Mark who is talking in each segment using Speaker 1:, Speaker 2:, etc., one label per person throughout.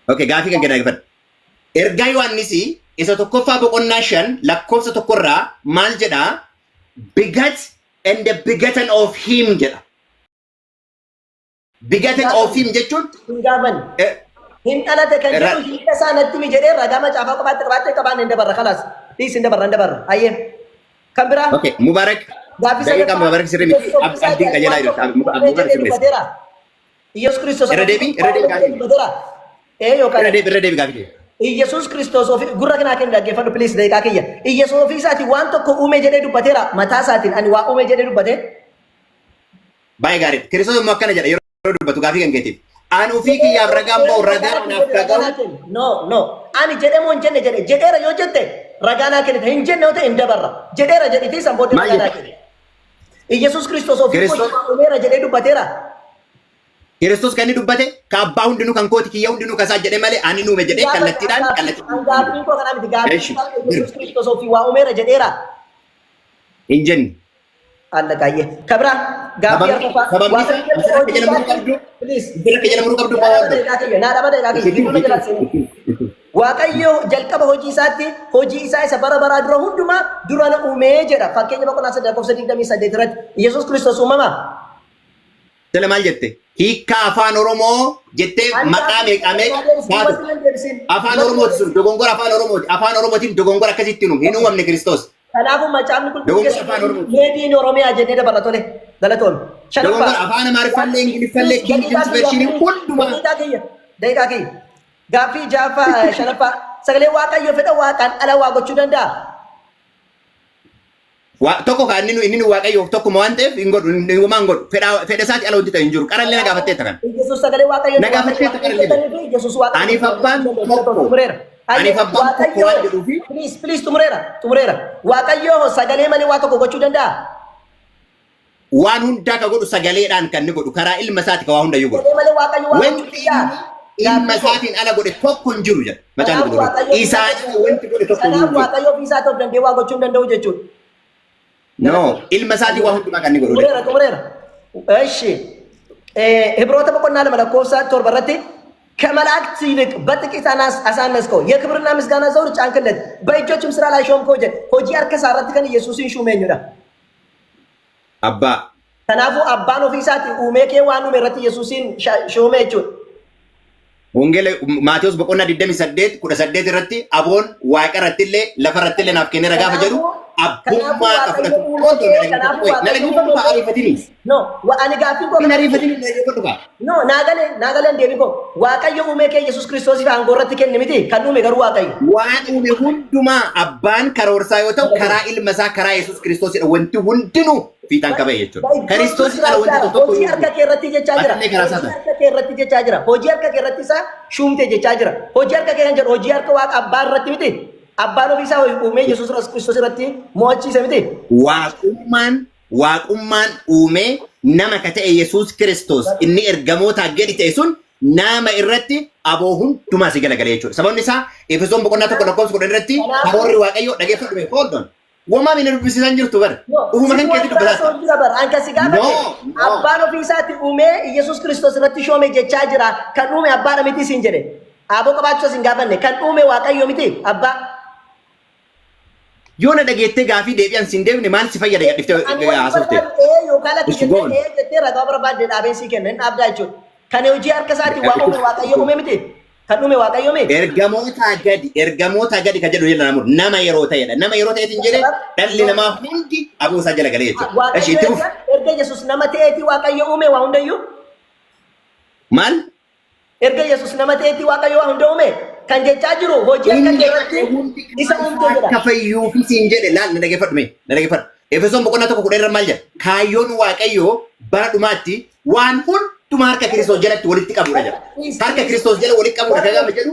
Speaker 1: Okay, gaafii kan kennan dhaggeeffadhu. Ergaa Yohaannis isa tokkoffaa boqonnaa 5 lakkoofsa 1rraa maal jedhaa? "Begat and the begotten of him" jedha. "Begotten of him" jechuun
Speaker 2: Hin gaafanne. Hin dhalate kan jedhu hiika isaa natti mi jedhee ragaa macaafaa qofaatti qabaattee qabaanne hin dabarra, kalaas. Dhiis, hin dabarra, hin dabarra. Hayyee. Kan biraa.
Speaker 1: Okay, Mubarak.
Speaker 2: Gaaffii
Speaker 1: Daqiiqaa
Speaker 2: sadaffaa.
Speaker 1: Mubarak sirrii miti.
Speaker 2: Yesuus ofii
Speaker 1: Abdiin
Speaker 2: isaatii
Speaker 1: qajeelaa
Speaker 2: waan
Speaker 1: jira.
Speaker 2: tokko
Speaker 1: Mubarak
Speaker 2: jedhee
Speaker 1: sirreessa.
Speaker 2: dubbateera. Yesuus Kiristoos
Speaker 1: Irra deebii, irra deebii gaafii.
Speaker 2: dubbateera. Ee yookaan
Speaker 1: Irra deebii gaafii kee.
Speaker 2: Iyyasuus Kiristoos ofii gurra kanaa kennu dhaggeeffadhu please, daqiiqaa kiyya. Iyyasuus ofii isaatiin waan tokko uume jedhee dubbateera, mataa isaatiin ani waa uume jedhee dubbate.
Speaker 1: Baay'ee gaariidha. Kiristoos immoo akkana jedha yeroo dubbatu gaafii kan keetiif. "Ani ofii kiyyaaf ragaan ba'u, ragaa anaaf dhaga'u."
Speaker 2: No, no. Ani jedhee moo hin jenne jedhe? Jedheera yoo jette ragaa naa kennite, hin jenne yoo ta'e hin dabarra. Jedheera jedhitii san booddee
Speaker 1: Maal
Speaker 2: ragaa naa
Speaker 1: jette?
Speaker 2: kenne. Iyyasuus Kiristoos ofii
Speaker 1: Kiristoos-
Speaker 2: uumeera jedhee dubbateera.
Speaker 1: Kiristoos kan inni dubbate ka abbaa hundinuu kan kooti, kiyya hundinuu kasaa jedhee malee ani nuume jedhee kallattiidhaan kallattiidhaan.
Speaker 2: Gaaffiin koo kanaa miti, gaaffiin
Speaker 1: Eshi.
Speaker 2: koo Iyyasuus Kiristoos ofii waa uumeera jedheera.
Speaker 1: Hin jenne.
Speaker 2: Alla qaayyee. Kabira gaaffii arfaffaa.
Speaker 1: Sababni isaa asirra akka jala muruu qabdu.
Speaker 2: Please.
Speaker 1: Asirra akka jala muruu qabdu.
Speaker 2: Naa dhaba daqiiqaa kiyya. Naa dhaba daqiiqaa kiyya. Gidduu na jala seenuu. Waaqayyo jalqaba hojii isaatti hojii isaa isa bara baraa dura hundumaa dura na uumee jedha. Fakkeenya boqonnaa 3 lakkoofsa 28 irratti Yesuus Kiristoos uumama.
Speaker 1: Jala maal jette? Hiikkaa afaan Oromoo jettee maqaa meeqa meeqa taatu. Afaan Oromooti sun dogongora afaan Oromooti. Afaan Oromootiin dogongora akkasitti nu hin uumamne Kiristoos.
Speaker 2: Kanaafuu macaafni qulqulluu
Speaker 1: Dogongora afaan Oromooti.
Speaker 2: Made in Oromiyaa jennee dabarra, tole. Galatoon.
Speaker 1: Dogongora afaan Amaariffaallee, Ingiliffaallee, King James Version hundumaa.
Speaker 2: Daqiiqaa kiyya. Daqiiqaa kiyya. Gaaffii ja'affaa, shanaffaa. Sagalee Waaqayyo fedha Waaqaan ala waa gochuu danda'a?
Speaker 1: Tokko kan inni nu Waaqayyoof tokkuma waan ta'eef hin godhu, hin homaa hin godhu. Fedha isaati ala wanti ta'e hin jiru. Qarallee na gaafatteetta kana.
Speaker 2: Yesuus sagalee Waaqayyoo.
Speaker 1: Na gaafatteetta qarallee.
Speaker 2: Yesuus Waaqayyo.
Speaker 1: Aniif abbaan tokko.
Speaker 2: Xumureera.
Speaker 1: Aniif abbaan tokko waan jedhuufi.
Speaker 2: Please, please, xumureera. Xumureera. Waaqayyo sagalee malee waa tokko gochuu danda'a?
Speaker 1: Waan hundaa ka godhu sagaleedhaan kan inni godhu, karaa ilma isaati ka waa hundayyuu godhu.
Speaker 2: Sagalee malee Waaqayyo waa gochuu
Speaker 1: Wanti
Speaker 2: danda'a?
Speaker 1: inni ilma isaatiin ala godhe tokko hin jiru jedha. Macaan
Speaker 2: Kanaaf
Speaker 1: qulqulluun.
Speaker 2: Waaqayyo
Speaker 1: Isaan ala wanti godhe tokko hin
Speaker 2: Kanaaf
Speaker 1: jiru.
Speaker 2: Waaqayyo ofii isaa of danda'ee waa gochuu hin danda'u jechuudha.
Speaker 1: No, ilma isaatiin waa hundumaa kan inni godhu.
Speaker 2: Xumureera, xumureera. Eshi. Hibroota boqonnaa 2 lakkoofsa 7 irratti ከመላእክት ይልቅ በጥቂት አሳነስከው፣ የክብርና ምስጋና ዘውድ ጫንክለት፣ በእጆችም ስራ ላይ ሾምከው jedhe. Hojii harka isaa irratti kan Yesuusin shuume eenyudha?
Speaker 1: Abbaa.
Speaker 2: Kanaafuu abbaan ofii isaatii uumee kee waan uume irratti Yesuusin shuume jechuudha.
Speaker 1: Wangeela Maatewos boqonnaa 28 18 irratti aboon waaqa irratti illee lafa irratti illee naaf kenneera gaafa jedhu abbummaa ka fudhatu. Na dhaggeeffadhu kaa, ariifatini.
Speaker 2: No, ani gaaffii koo
Speaker 1: Hin ariifatini, na dhaggeeffadhu kaa.
Speaker 2: No, naa galee, naa galee, deebii koo. Waaqayyo uumee kee Yesuus Kiristoosiif aangoo irratti kenne miti, kan uume garuu Waaqayyo.
Speaker 1: Waan uume hundumaa abbaan karoorsaa yoo ta'u, karaa ilma isaa, karaa Yesuus Kiristoosidha wanti hundinuu fiixaan qabee jechuudha. Kiristoos ala wanti tokko tokko
Speaker 2: Hojii harka kee irratti jechaa jira.
Speaker 1: Atillee karaa isaa
Speaker 2: Hojii harka kee irratti jechaa jira. Hojii harka kee irratti isaa shuumte jechaa jira. Hojii harka kee kan jedhu hojii harka Waaqa abbaa irratti miti. Abbaan ofii isaa uumee Yesuus Kiristoos irratti mo'achiise miti.
Speaker 1: Waaqummaan uumee nama ka ta'e Yesuus Kiristoos inni ergamootaa gadi ta'e sun nama irratti aboo hundumaa si galagalee jechuudha. Sababni isaa Efesoon boqonnaa 1 lakkoofsa 10 irratti karoorri Waaqayyoo, dhageeffadhu mee, hold on. Womaa mina dubbisiisan jirtu bara. Ufuma kan keetti dubbataa.
Speaker 2: Jira bara. Anka si gaafate.
Speaker 1: No, no.
Speaker 2: Abbaan ofii isaatti uumee Yesuus Kiristoos irratti shoome jechaa jira. Kan uume abbaadha miti siin jedhe. Aboo qabaachuu sin gaafanne. Kan uume Waaqayyo miti abbaa.
Speaker 1: Yoo na dhageettee gaafii deebi'an siin deebine maal si fayyada gadhiftee
Speaker 2: Ani wanti
Speaker 1: haasofte?
Speaker 2: barbaadu ee yookaan lakki
Speaker 1: Ishi
Speaker 2: jettee
Speaker 1: goon.
Speaker 2: ee jettee ragaa barbaadde dhaabeen sii kenna, hin dhaabdaa jechuudha. Kan hojii harka isaatiin waa uume Waaqayyo uume miti. Kan uume Waaqayyo miti.
Speaker 1: Ergamootaa gadi kan jedhu jedha namoota nama yeroo ta'edha. Nama yeroo ta'eetiin jedhe dhalli namaa hundi aboo isaa jala galee jechuudha. Eshi,
Speaker 2: Waaqayyo
Speaker 1: itti fufi.
Speaker 2: erga Yesuus nama ta'eetii Waaqayyo uume waa hundayyuu.
Speaker 1: Maal?
Speaker 2: Erga Yesuus nama ta'eetii Waaqayyo waa hunda uume kan jechaa jiru hojii harka kee irratti isa uumte jedha.
Speaker 1: Akka fayyuufi siin jedhe, laal, na dhageeffadhu mee, na dhageeffadhu. Efesoon boqonnaa 1 10 irra maal jedha? Kaayyoon Waaqayyoo bara dhumaatti waan hundumaa harka Kiristoos jalatti walitti qabudha jedha. Harka Kiristoos jala walitti qabudha kan gaafa jedhu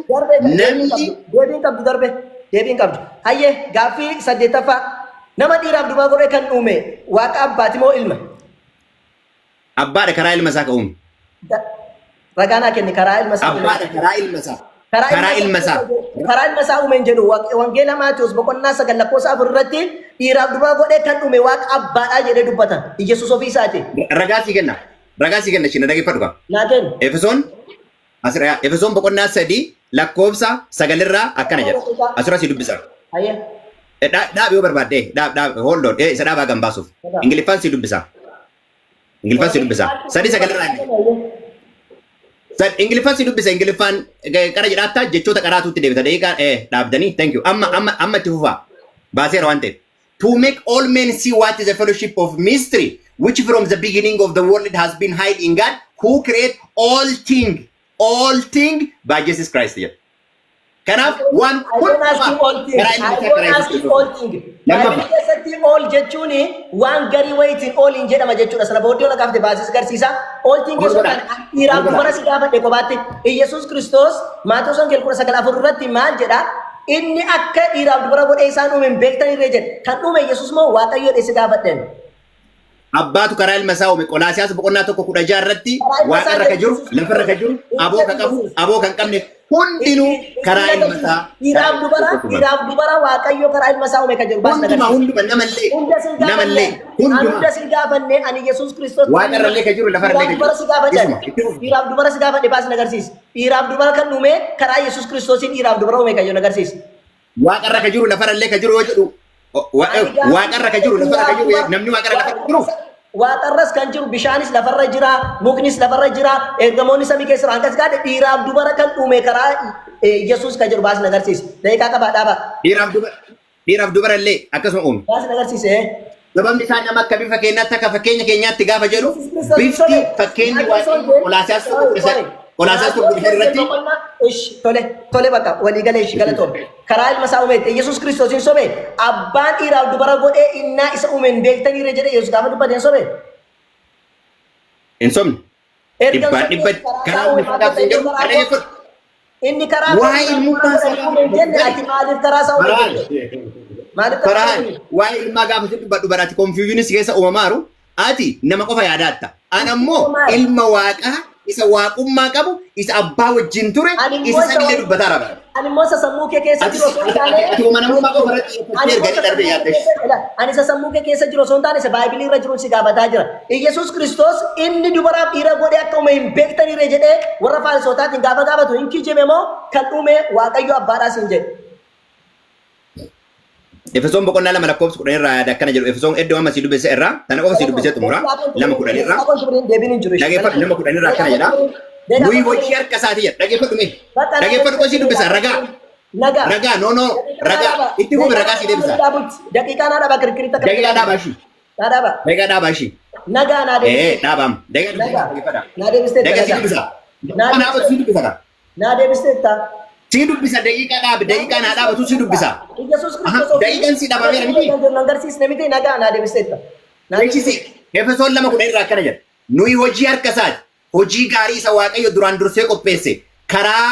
Speaker 1: namni
Speaker 2: Deebiin qabdu darbe, deebiin qabdu. Hayyee, gaaffii saddeettaffaa, nama dhiiraaf durbaa godhee kan uume Waaqa abbaati moo ilma?
Speaker 1: Abbaadha, karaa ilma isaa ka uume.
Speaker 2: Ragaa naa kenni, karaa ilma isaa uume.
Speaker 1: Abbaadha, karaa ilma isaa. Karaa ilma isaa.
Speaker 2: Karaa ilma isaa uume hin jedhu. Wangeela Maatiyus boqonnaa 9 lakkoofsa 4 irratti dhiiraaf durbaa godhee kan uume Waaqa abbaadhaa jedhee dubbata. Yesuus ofii isaati.
Speaker 1: Ragaa sii kenna. Ragaa sii kenna, isheen na dhageeffadhu kaa.
Speaker 2: Naa kenni.
Speaker 1: Efesoon asirraa, Efesoon boqonnaa 3 lakkoofsa 9 irraa akkana jedha. Asirra si dubbisa.
Speaker 2: Hayyee.
Speaker 1: Dhaab yoo barbaadde, dhaab, dhaab, hold on, isa dhaabaa kan baasuuf. Ingiliffaan si dubbisa. Ingiliffaan si dubbisa. 3:9 irraa inni. Ingiliffaan si dubbisa. Ingiliffaan qara jedhaattaa jechoota qaraatuutti deebita. Daqiiqaa dhaabdanii, thank you. Amma amma amma itti fufaa. Baaseera waan ta'eef. To make all men see what is the fellowship of mystery, which from the beginning of the world has been hid in God, who create all thing by Jesus Christ jedha. Kanaaf waan
Speaker 2: I don't ask you all thing.
Speaker 1: karaa ilma
Speaker 2: I
Speaker 1: isaa
Speaker 2: don't
Speaker 1: karaa
Speaker 2: ask
Speaker 1: Yesuus
Speaker 2: you all thing.
Speaker 1: Lammaffaa.
Speaker 2: Baay'ee keessatti all jechuun waan garii wayitiin all hin jedhama jechuudha. Sana booddee na gaafate baasis garsiisa. All thing
Speaker 1: Ol
Speaker 2: jechuun
Speaker 1: godha.
Speaker 2: dhiiraaf
Speaker 1: Ol godha.
Speaker 2: dubara si gaafadhe kophaatti. Iyyasuus Kiristoos Maatewos Wangeela 19:4 irratti maal jedha? Inni akka dhiiraaf dubara godhee isaan uume hin beektan irree jedhe. Kan uume Yesuus moo Waaqayyoodha si gaafadheen?
Speaker 1: Abbaatu karaa ilma isaa uume. Qolaasiyaas boqonnaa 1:16 irratti
Speaker 2: Karaa ilma isaa
Speaker 1: waaqarra ka jiru,
Speaker 2: Yesuus
Speaker 1: lafarra ka jiru, aboo ka qabu, aboo kan qabne hundinuu karaa ilma isaa.
Speaker 2: Dhiiraaf dubara Waaqayyo karaa ilma isaa uume kan jedhu baas
Speaker 1: Hunduma
Speaker 2: agarsiisa.
Speaker 1: hunduma, namallee
Speaker 2: Hunda sin
Speaker 1: namallee
Speaker 2: gaafanne. Ani
Speaker 1: hunduma
Speaker 2: hunda sin gaafanne, ani Yesuus Kiristoos.
Speaker 1: Waaqarrallee ka jiru, lafarrallee ka
Speaker 2: Dhiiraaf dubara si
Speaker 1: jiru.
Speaker 2: gaafadhe.
Speaker 1: Isuma itti fufi.
Speaker 2: Dhiiraaf dubara si gaafadhe, baas agarsiisa. Dhiiraaf dubara kan uume karaa Yesuus Kiristoosiin dhiiraaf dubara uume kan jedhu agarsiisa.
Speaker 1: Waaqarra ka jiru, lafarrallee ka jiru yoo jedhu, waaqarra ka jiru, lafarra ka jiru, namni waaqarra lafarra jiru.
Speaker 2: Waaqarras kan jiru, bishaanis lafarra jira, muknis lafarra jira, ergamoonni samii keessa jiru. Akkas gaadhe dhiiraaf dubara kan uume karaa Yesuus kan jedhu baas agarsiisa. Daqiiqaa qabaa, dhaabaa.
Speaker 1: Dhiiraaf dubarallee akkasuma uume.
Speaker 2: Baas agarsiise.
Speaker 1: Sababni isaa nama akka bifa keenyaatti, akka fakkeenya keenyaatti gaafa jedhu, bifti fakkeenyi Waaqayyo Qolaasiyaas 1:15 irratti.
Speaker 2: Ish, tole, tole, bakka walii galee, ishi galatoom. Karaa ilma isaa uumeetti Yesuus Kiristoos hin sobe? Abbaan dhiiraaf dubara godhee innaa isa uume hin beektaniire jedhee Yesuus gaafa dubbate hin sobe?
Speaker 1: Hin sobne.
Speaker 2: Erga
Speaker 1: Dhibbaan
Speaker 2: hin
Speaker 1: dhibba
Speaker 2: sobne karaa
Speaker 1: karaa
Speaker 2: isaa uume
Speaker 1: ilma isaa hin jedhu kana jechuudha.
Speaker 2: Inni karaa
Speaker 1: Waa'ee ilmummaa isaa
Speaker 2: uume hin jenne, ati maaliif karaa isaa uume
Speaker 1: Faraan.
Speaker 2: jette? Maaliif karaa isaa
Speaker 1: Faraan,
Speaker 2: uume?
Speaker 1: waa'ee ilmaa gaafa si dubbadhu baraati confusionis keessa uumamaaru, ati nama qofa yaadaatta. Ana ammoo ilma Waaqaa isa waaqummaa qabu, isa abbaa wajjin ture,
Speaker 2: Ani immoo
Speaker 1: isa
Speaker 2: isa
Speaker 1: sanillee dubbataa raba.
Speaker 2: Ani immoo isa sammuu kee keessa
Speaker 1: Ati
Speaker 2: jiru osoo hin taane
Speaker 1: ati uuma namummaa qofa irratti xiyyeeffattee erganii darbee yaadda.
Speaker 2: Ani isa sammuu kee keessa jiru osoo hin taane isa Baaybilii irra jiru si gaafataa jira. Iyyasuus Kiristoos inni dubaraaf dhiira godhee akka uume hin beektanirre jedhee warra Faarisootaatiin gaafa gaafatu hin kijibe moo kan uume Waaqayyo abbaadhaa siin jedhe?
Speaker 1: Efesoon boqonnaa 2 lakkoofsa 10 irraa yaada akkana jedhu. Efesoon iddoo amma si dubbise irraa tana qofa si dubbisee xumura. 2:10 irraa.
Speaker 2: Deebiin hin jiru.
Speaker 1: Dhageeffadhu, 2:10 irraa akkana jedha. Nuyi hojii harka isaatii jedha. Dhageeffadhu mee. Dhageeffadhu, qofa si dubbisa, ragaa.
Speaker 2: Nagaa.
Speaker 1: Ragaa, no, no, ragaa. Itti fufi, ragaa si deebisa.
Speaker 2: Daqiiqaa naa dhaaba, kirkiritti akka.
Speaker 1: Daqiiqaa dhaabaa ishii.
Speaker 2: Naa dhaaba.
Speaker 1: Daqiiqaa dhaabaa ishii.
Speaker 2: Nagaa naa deebiste.
Speaker 1: Dhaabaam. Daqiiqaa dubbisa,
Speaker 2: Nagaa.
Speaker 1: dhaggeeffadha.
Speaker 2: Naa deebistee.
Speaker 1: Daqiiqaa si dubbisa.
Speaker 2: Naa
Speaker 1: Naa dhaabatu si dubbisa kan.
Speaker 2: Naa deebisteetta.
Speaker 1: Si dubbisa, daqiiqaa dhaabi, daqiiqaa naa dhaabatu si dubbisa.
Speaker 2: Yesuus
Speaker 1: Aha,
Speaker 2: Kiristoos
Speaker 1: daqiiqaan si dhaabameera miti?
Speaker 2: Nan agarsiisne miti, nagaa naa deebisteetta. Naa
Speaker 1: Beeksisi Efesoon 2:10 irraa akkana jedha. Nuyi hojii harka isaati. Hojii gaarii isa Waaqayyo duraan dursee qopheesse karaa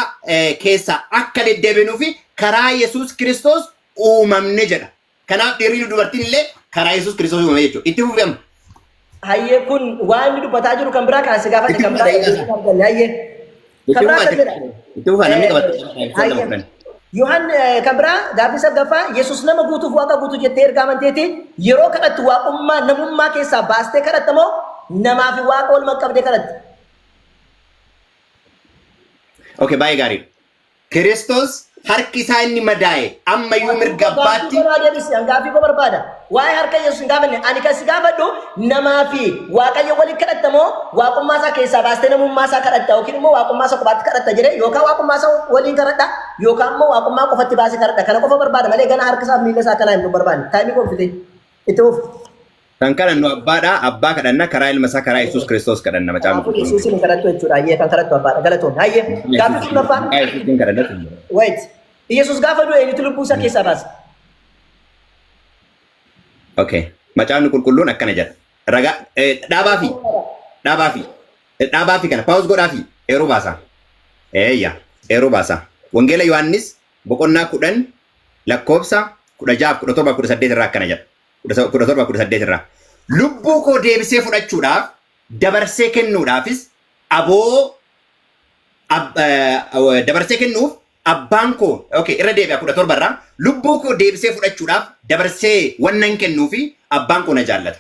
Speaker 1: keessa akka deddeebinuu fi karaa Yesuus Kiristoos uumamne jedha. Kanaaf dhiirri fi dubartiin illee karaa Yesuus Kiristoos uumame jechuudha. Itti fufi amma.
Speaker 2: Hayyee, kun waan inni dubbataa jiru kan biraa kan si gaafate
Speaker 1: Itti
Speaker 2: kan
Speaker 1: fufa
Speaker 2: biraa
Speaker 1: daqiiqaa isaa.
Speaker 2: kan hayyee.
Speaker 1: Itti
Speaker 2: Kan biraa
Speaker 1: fufa,
Speaker 2: kan jedha.
Speaker 1: itti fufa, namni qabatu Efesoon 2:10.
Speaker 2: Yohaan kan biraa gaaffii sadaffaa, Yesuus nama guutuuf Waaqa guutuu jettee erga amanteeti yeroo kadhattu waaqummaa namummaa keessaa baastee kadhatta moo namaa fi Waaqa wal qabdee kadhatta?
Speaker 1: Okay, baay'ee gaarii. Kiristoos harki isaa inni madaa'e ammayyuu mirga abbaatti.
Speaker 2: Gaaffii koo deebisi, an gaaffii koo barbaada. Waa'ee harka Yesuus hin gaafanne. Ani kan si gaafadhu namaa fi Waaqayyo waliin kadhatta moo waaqummaa isaa keessaa baastee namummaa isaa kadhatta, yookiin immoo waaqummaa isaa kophaatti kadhatta jedhee, yookaan waaqummaa isaa waliin kadhadha yookaan immoo waaqummaa qofatti baasee kadhadha. Kana qofa barbaada malee gana harka isaa fi miila isaa akkanaa hin barbaanne. Timeii koo fite. Itti fufi.
Speaker 1: Kan kadhannu abbaadha. Abbaa kadhanna, karaa ilma isaa, karaa Yesuus Kiristoos kadhanna Macaafni
Speaker 2: Kanaafuu
Speaker 1: Qulqulluun.
Speaker 2: Yesuusin hin kadhattu jechuudha. Hayyee, kan kadhattu abbaadha. Galatoon. Hayyee. Gaaffii 10ffaa.
Speaker 1: Maqaa Yesuusiin kadhanna.
Speaker 2: Wait. Yesuus gaafa du'e eenyutu lubbuu isaa keessaa baase?
Speaker 1: Okay. Macaafni Qulqulluun akkana jedha. Ragaa dhaabaa fi kana pause godhaa fi eeruu baasa. Eeyya, eeruu baasa. Wangeela Yohaannis boqonnaa 10 lakkoofsa 16, 17, 18 irraa akkana jedha. 17, 18 irraa. Lubbuu koo deebisee fudhachuudhaaf, dabarsee kennuudhaafis aboo dabarsee kennuuf abbaan koo, okay, irra deebi'a, 17 irraa, lubbuu koo deebisee fudhachuudhaaf dabarsee wannan kennuufi abbaan koo na jaallata.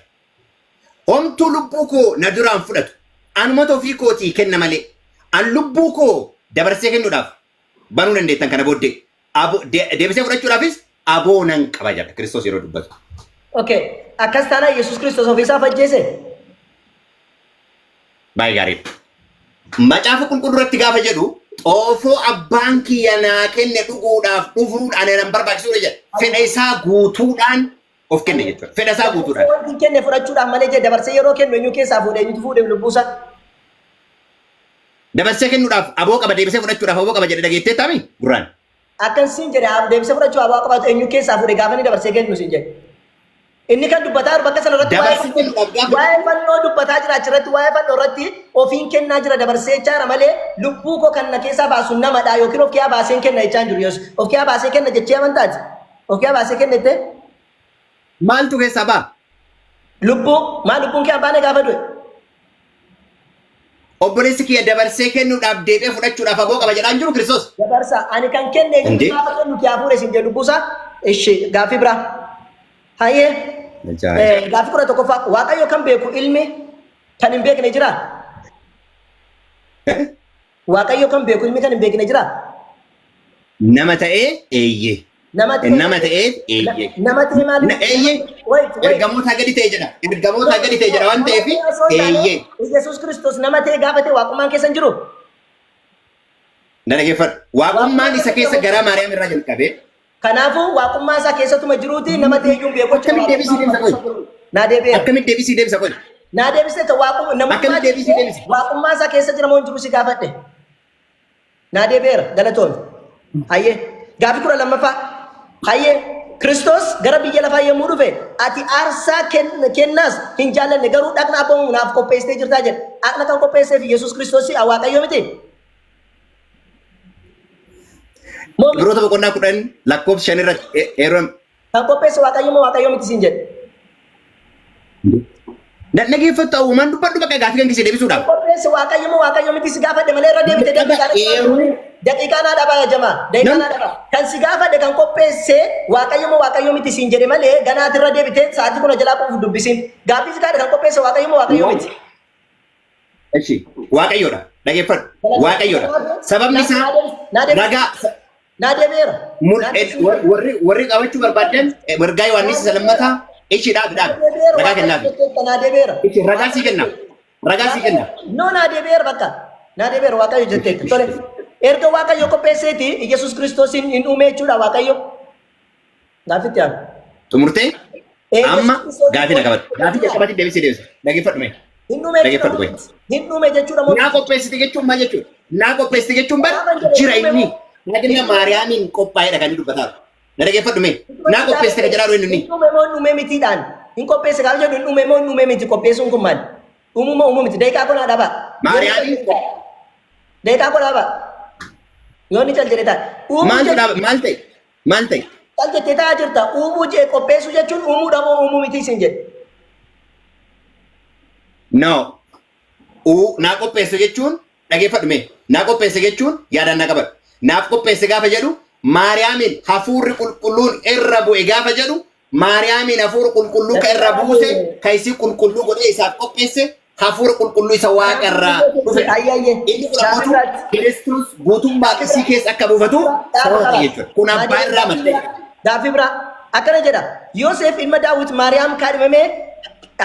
Speaker 1: Homtuu lubbuu koo na duraan fudhatu. Anumatu ofii kootii kenna malee. An lubbuu koo dabarsee kennuudhaaf Banuu dandeettan kana booddee. Deebisee fudhachuudhaafis aboo nan qaba jedha Kiristoos yeroo dubbatu.
Speaker 2: Okay. Akkas taanaan Yesuus Kiristoos ofiisaaf ajjeese?
Speaker 1: Baay'ee gaariidha. Macaafa qulqulluu irratti gaafa jedhu xoofoo abbaan kiyya naa kenne dhuguudhaaf dhufuun ana nan barbaachisuudha jedha. Fedha isaa guutuudhaan of kenne jechuudha. Fedha isaa guutuudhaan.
Speaker 2: Wanti hin kenne fudhachuudhaaf malee jedhe dabarsee yeroo kennu eenyu keessaa fuudhe eenyutu fuudhe lubbuusaa?
Speaker 1: Dabarsee kennuudhaaf aboo qaba deebisee fudhachuudhaaf aboo qaba jedhe dhageettee taami gurraan.
Speaker 2: Akkan siin jedhe deebisee fudhachuu aboo qabaatu eenyu keessaa fuudhe gaafa inni dabarsee kennu siin jedhe. Inni kan dubbataa jiru bakka sana irratti
Speaker 1: Dabarsee kennuudhaaf gaafa
Speaker 2: waa'ee fannoo dubbataa jira achirratti waa'ee fannoo irratti ofiin kennaa jira dabarsee jechaa jira malee lubbuu koo kan na keessaa baasu namadha yookiin of keessaa baaseen kenna jechaa hin jiru Yesuus. Of keessaa baasee kenna jechee amantaati. Of keessaa baasee kenna jettee
Speaker 1: maaltu keessaa ba'a?
Speaker 2: lubbuu maa lubbuun kee abbaan gaafa du'e.
Speaker 1: Obboleessi kiyya dabarsee kennuudhaaf deebi'ee fudhachuudhaaf aboo qaba jedhaa hin jiru Kiristoos.
Speaker 2: Dabarsa ani kan kenne eenyutu
Speaker 1: Indee?
Speaker 2: gaafa kennu kee hafuure siin jedhu lubbuusaa. Ishi gaaffii biraa. Hayyee. Gaaffii 11ffaa Waaqayyo kan beeku ilmi kan hin beekne jiraa? Waaqayyo kan beeku ilmi kan hin beekne jiraa?
Speaker 1: Nama ta'ee eeyyee.
Speaker 2: Nama ta'ee
Speaker 1: Nama ta'ee eeyyee.
Speaker 2: Nama ta'ee maal?
Speaker 1: Eeyyee.
Speaker 2: Wait, wait.
Speaker 1: Ergamoota gadi ta'e jedha. Ergamoota gadi ta'e jedha waan ta'eef eeyyee.
Speaker 2: Yesuus Kiristoos nama ta'e gaafa ta'e waaqummaan keessa hin jiru.
Speaker 1: Na dhaggeeffadhu. Waaqummaan isa keessa garaa Maariyaam irraa jalqabee
Speaker 2: Kanaafuu waaqummaa isaa keessatuma jiruuti nama ta'e iyyuu hin beeku.
Speaker 1: Akkamitti deebisii deebisa qoyi?
Speaker 2: Naa deebi'eera.
Speaker 1: Akkamitti deebisii deebisa qoyi?
Speaker 2: Naa deebisee ta'e waaqummaa namummaa
Speaker 1: Akkamitti deebisii deebisa?
Speaker 2: waaqummaa isaa keessa jira moo hin jiru si gaafadhe. Naa deebi'eera galatoomi. Hayyee gaaffii 12ffaa. Hayyee Kiristoos gara biyya lafaa yommuu dhufe ati aarsaa kennaas hin jaallanne garuu dhaqna abboomamu naaf qopheessitee jirtaa jedhe. Dhaqna kan qopheesseef Yesuus Kiristoos Waaqayyo miti. Moo miti?
Speaker 1: Ibroota boqonnaa 10 lakkoofsa 5 irratti yeroo
Speaker 2: Kan qopheesse Waaqayyo moo Waaqayyo miti siin jedhe.
Speaker 1: Na dhaggeeffattu uumaan dubbadhu bakka gaaffii kan keessee deebisuudhaaf.
Speaker 2: Qopheesse Waaqayyo moo Waaqayyo miti si gaafadhe malee irra deebite daqiiqaa
Speaker 1: Eeruu.
Speaker 2: daqiiqaa naa dhabaa yaa jamaa daqiiqaa naa dhabaa kan si gaafadhe kan qopheesse Waaqayyo moo Waaqayyo miti siin jedhe malee ganaati irra deebite sa'aatii kuna jalaa quufu dubbisin gaaffii si gaafadhe kan qopheesse Waaqayyo moo Waaqayyo miti.
Speaker 1: Eshi Waaqayyoodha. Dhaggeeffadhu. Waaqayyoodha. Sababni isaa ragaa
Speaker 2: Naa deebi'eera.
Speaker 1: Warri warri qabachuu barbaadan ergaa Yohaannis isa lammataa ishii dhaabi dhaabi. Ragaa kennaafi.
Speaker 2: Naa deebi'eera.
Speaker 1: Ishii ragaa sii kenna. Ragaa sii kenna.
Speaker 2: No naa deebi'eera bakka. Naa deebi'eera Waaqayyo jetteetta. Tole. Erga Waaqayyo qopheesseeti Yesuus Kiristoosiin hin uume jechuudha Waaqayyo. Gaaffitti aanu.
Speaker 1: Xumurtee amma gaafii na qabadhu. Gaafii jalqabatti deebisee deebisa. Dhaggeeffadhu mee.
Speaker 2: Hin dhume
Speaker 1: Dhaggeeffadhu
Speaker 2: jechuudha. Hin dhume jechuudha moo?
Speaker 1: Naa qopheessite jechuun maal jechuudha? Naa qopheessite jechuun bar jira inni. Dhagna Maariyaamiin qophaa'edha kan inni dubbataa jiru. Na dhaggeeffadhu mee. Naa qopheessite kan jedhaa jiru inni.
Speaker 2: Hin dhume moo hin dhume mitiidhaan? Hin qopheesse gaafa jedhu hin dhume moo hin dhume miti qopheessuun kun maali? Dhumuu moo uumuu miti? Daqiiqaa kun haa dhabaa.
Speaker 1: Maariyaamiin
Speaker 2: Daqiiqaa kun haa dhabaa. Yoo inni cal jedhe ta'a. Uumuu
Speaker 1: maaltu
Speaker 2: jechuun
Speaker 1: dhaaba maal ta'e? Maal ta'e?
Speaker 2: cal jettee taa'aa jirta. Uumuu jee qopheessuu jechuun uumuudha moo uumuu miti isin jedhe.
Speaker 1: No. Naa qopheesse jechuun dhageeffadhu mee. Naa qopheesse jechuun yaadaan naa qabadhu. Naaf qopheesse gaafa jedhu Maariyaamiin hafuurri qulqulluun irra bu'e gaafa jedhu Maariyaamiin hafuura qulqulluu ka irra buuse ka isii qulqulluu godhee isaaf qopheesse hafuura qulqulluu isa waaqa irraa dhufedha.
Speaker 2: Ayyee ayyee.
Speaker 1: Inni kun ammoo Kiristoos guutummaan isii keessa akka buufatuuf sababa ta'e jechuudha. Kun abbaa irraa madde.
Speaker 2: Gaaffii biraa akkana jedha. Yoosef ilma Daawit Maariyaam kaadhimamee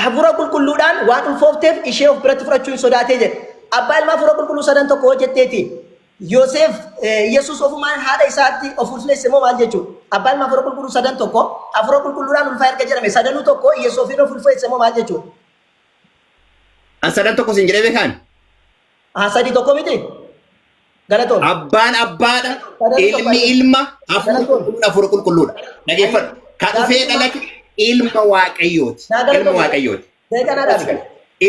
Speaker 2: hafuura qulqulluudhaan waan ulfoofteef ishee of biratti fudhachuu hin sodaatee jedhe. Abbaa ilmaa hafuura qulqulluu sadan tokko hojjetteeti. Yoosef Yesuus ofumaan haadha isaatti of ulfeesse moo maal jechuudha? Abbaa ilmaa hafuura qulqulluu sadan tokko hafuura qulqulluudhaan ulfaa erga jedhame sadanuu tokko Yesuus ofiin of ulfeesse moo maal jechuudha?
Speaker 1: An sadan tokko sin jedhee beekaan?
Speaker 2: Haa sadii tokko miti? Galatoon.
Speaker 1: Abbaan abbaadha,
Speaker 2: Sadan tokko
Speaker 1: ilmi ilma, hafuura
Speaker 2: Galatoon.
Speaker 1: qulqulluun hafuura qulqulluudha. Dhageeffadhu. Ka dhufee dhalate ilma Waaqayyooti.
Speaker 2: Naa
Speaker 1: Ilma
Speaker 2: galatoon.
Speaker 1: Waaqayyooti.
Speaker 2: Daqiiqaa naa dhaabi.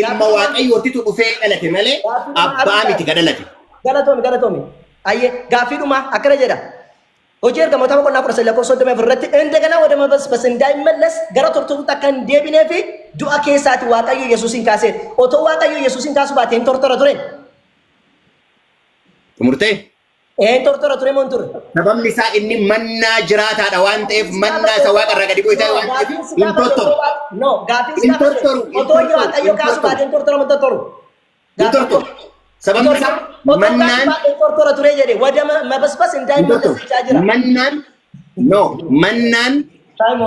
Speaker 1: Ilma Waaqayyootitu dhufee dhalate malee abbaa miti ka dhalate.
Speaker 2: Galatoomi galatoomi. Ayyee gaaffii dhumaa akkana jedha. Hojii ergamootaa boqonnaa 13 lakkoofsa 34 irratti እንደገና ወደ መበስበስ እንዳይመለስ gara tortoruutti akka hin deebinee fi du'a keessaati Waaqayyo Yesuusin kaasee. Otoo Waaqayyo Yesuusin kaasuu baate hin tortora ture.
Speaker 1: Xumurtee?
Speaker 2: Ee hin tortora ture moo hin turre?
Speaker 1: Sababni isaa inni mannaa jiraataadha waan ta'eef mannaa isa waaqa irraa gadi bu'e ta'e waan ta'eef hin tortoru.
Speaker 2: No, gaaffiin si
Speaker 1: Hin
Speaker 2: gaafate
Speaker 1: tortoru, hin
Speaker 2: otoo
Speaker 1: tortoru,
Speaker 2: Waaqayyo
Speaker 1: hin
Speaker 2: kaasuu
Speaker 1: tortoru.
Speaker 2: baate hin tortora moo hin tortoru?
Speaker 1: Hin tortoru. Sababni isaa mannaan
Speaker 2: Tortora ture jedhe ወደ መበስበስ እንዳይመለስ jechaa jira.
Speaker 1: Mannaan, no, mannaan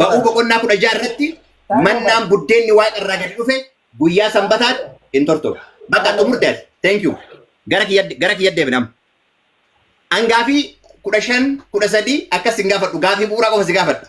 Speaker 1: Ba'uu boqonnaa 16 irratti mannaan buddeenni Waaqa irraa gadi dhufe guyyaa Sanbataatti hin tortoru. Bakka xumurte ati. Thank you. Gara kiyya deebina amma. An gaafii 15, 13 akkas hin gaafadhu. Gaafii bu'uuraa qofa si gaafadha.